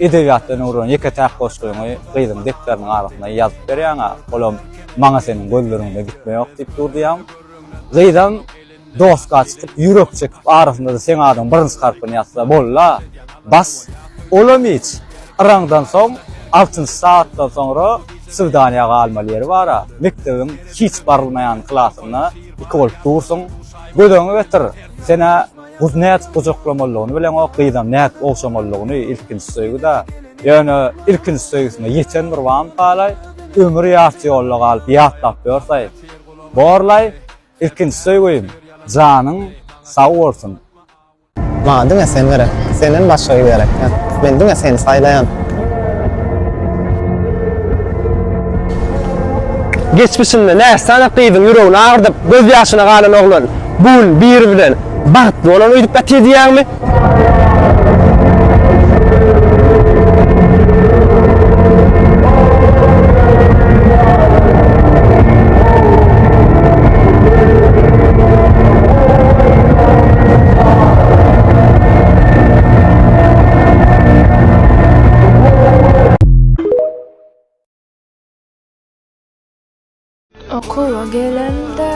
Edebiýatdan öwrenen ýeke-täk goşgyňy gyzyň depderiniň arasynda ýazyp berýäň-ä, olam Maňa seniň gözleriňde gitme ýok diýip dur diýýäň. Gyzam doska çykyp, ýürek çekip, arasynda-da seň adyň birinji harpyny ýazsa boldy-la. Bas, olam hiç. Yraňdan soň, altynjy sagatdan soňra swidaniýa galmaly ýeri bar-a. Mekdebiň hiç barylmaýan klasynda iki bolup dursuň. Göz öňüňe getir, sen-ä Guz nädip gujaklamalydygyny bileňok, gyzam nädip ogşamalydygyny, ilkinji söýgi-dä. Ýöne ilkinji söýgüsine ýeten bir wamkalaý, ömür ýarty ýolda galyp ýatlap ýörsaý. Borlaý, ilkinji söýgim, janyň sag bolsun. Maňa diňe sen gerek. Senden başga gerek däl. Men diňe seni saýlaýan. Geçmişinde näsany gyzyň ýüregini agyrdyp, göz ýaşyna galan oglan bu gün biri bilen bagtly bolar öýdüp ýatyr diýýäňmi? Okuwa gelemde,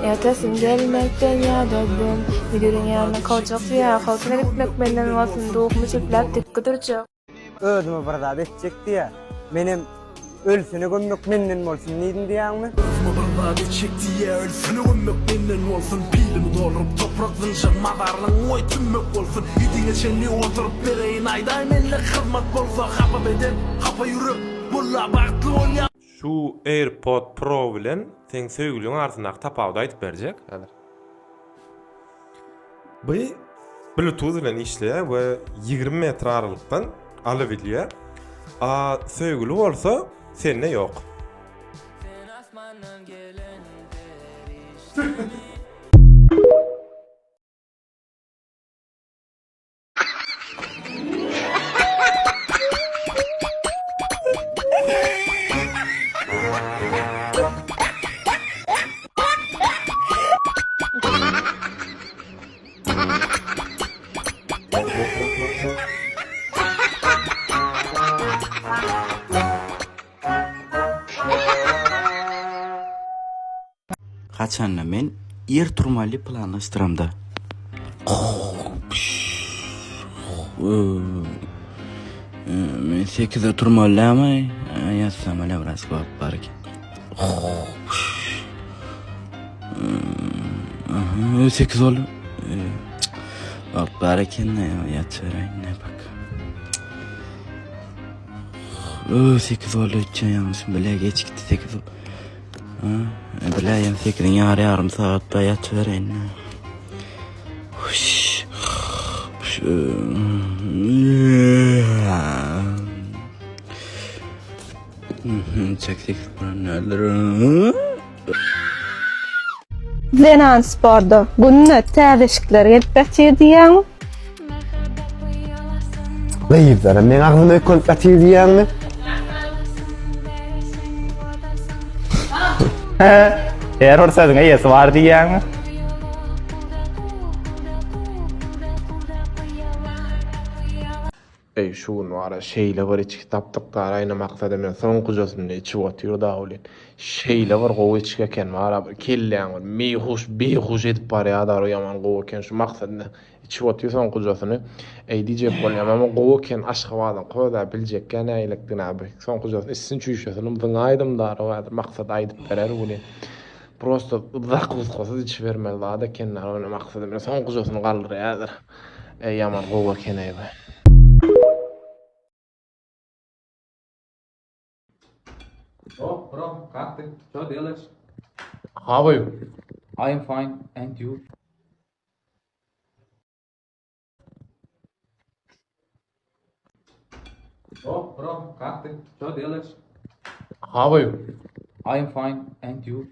Ýatasym gelmekden ýadadym. Müdiriň ýanyna kowjak diýýär, Howsala gitmek menden bolsun, Duhumy çöpläp dikgi durjak. Özüme bir zat etjek diýýär. Menem Ölüsini gömmek menden bolsun diýdim diýýäňmi? Özüme bir zat etjek diýýär, Ölüsini gömmek menden bolsun. Pilimi dolduryp toprak zyňjak, Mazarlygyň goý tümmek bolsun. Itiňe çenli oturyp bereýin, Aýdaý mende hyzmat bolsa, Hapa beden, hapa ýürek, Bolla bagtly bolýa. Şu AirPod Pro bilen seň söýgüliň arasyndaky tapawudy aýdyp berjek häzir. Bu Bluetooth bilen işleýär we 20 metr aralykdan alabilýär. A söýgüli bolsa sende ýok. Haçanda men ir turmaly planlaşdyramda. Men sekizde turmaly dälmi? Ýatsam hala biraz wagt bar eken. Aha, sekiz boldy. Wagt bar eken-de, ýatyberäýin-dä bak. Sekiz boldy öýtýän ýalňyşym bile geç gitdi sekiz. Biläýem sekiziň ýary ýarym sagatda ýatybereýin. Çek sekiz bolan nädir? Zenan sporda günde täze eşikler gelip ýatyr diýýäňmi? Gyzlara meň agzyma öýkelip ýatyr diýýäňmi? Her bir sözüň eýesi bar diýýäňmi? Eý şu gün wara şeýle bir içgi tapdyk daraýna maksada men soňkujasyny içip otyr da welin şeýle bir gowy içgi eken wara bir kelläň bir meýhuş beýhuş edip barýar da ýaman gowy eken şu maksadyna içip otyr soňkujasyny eý diýjek bolýam ama gowy eken aşgabadyň köz-ä biljekkä nägilikdigini bir soňkujasyny içsin çüýşesini zyňaýdym da häzir maksat aýdyp berer welin prosto zakuskasyz içibermeli zat eken da ony maksady bilen soňkujasyny galdyrýar häzir. Eý ýaman gowy ekeneý bu. O, bro, как ты? Что делаешь? How are you? I am fine, and you? O, bro, как ты? Что делаешь? How are you? I am fine, and you?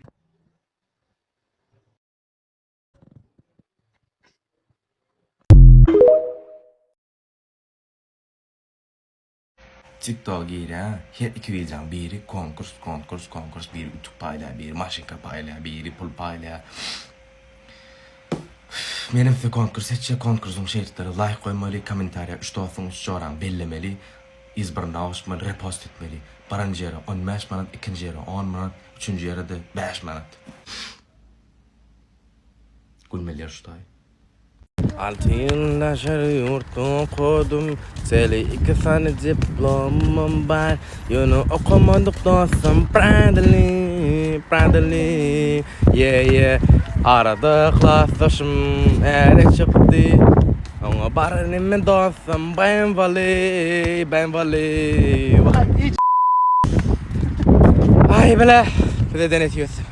Tiktoka girýän her iki wideoň biri konkurs konkurs konkurs biri utuk paýlaýar biri maşynka paýlaýar biri pul paýlaýar. Menem size konkurs etjek, konkursyň şertleri laýk goýmaly, kommentariýa üç dostuň, üç joraň bellemeli, izbirine goşmaly, repost etmeli. Birinji ýere 15 manat, ikinji ýere 10 manat, üçünji ýere-de 5 manat. Gülmeli ýer şu taý. Alty ýyl daşary ýurtda okadym, Seli iki sany diplomym bar, Ýöne okamadyk dostum Bradley, Bradley, Yeah, yeah Arada klasdaşym äre çykdy, Oňa baryn men dostum BMW-li, BMW-li. Aý bile, bize-de nesip etsin.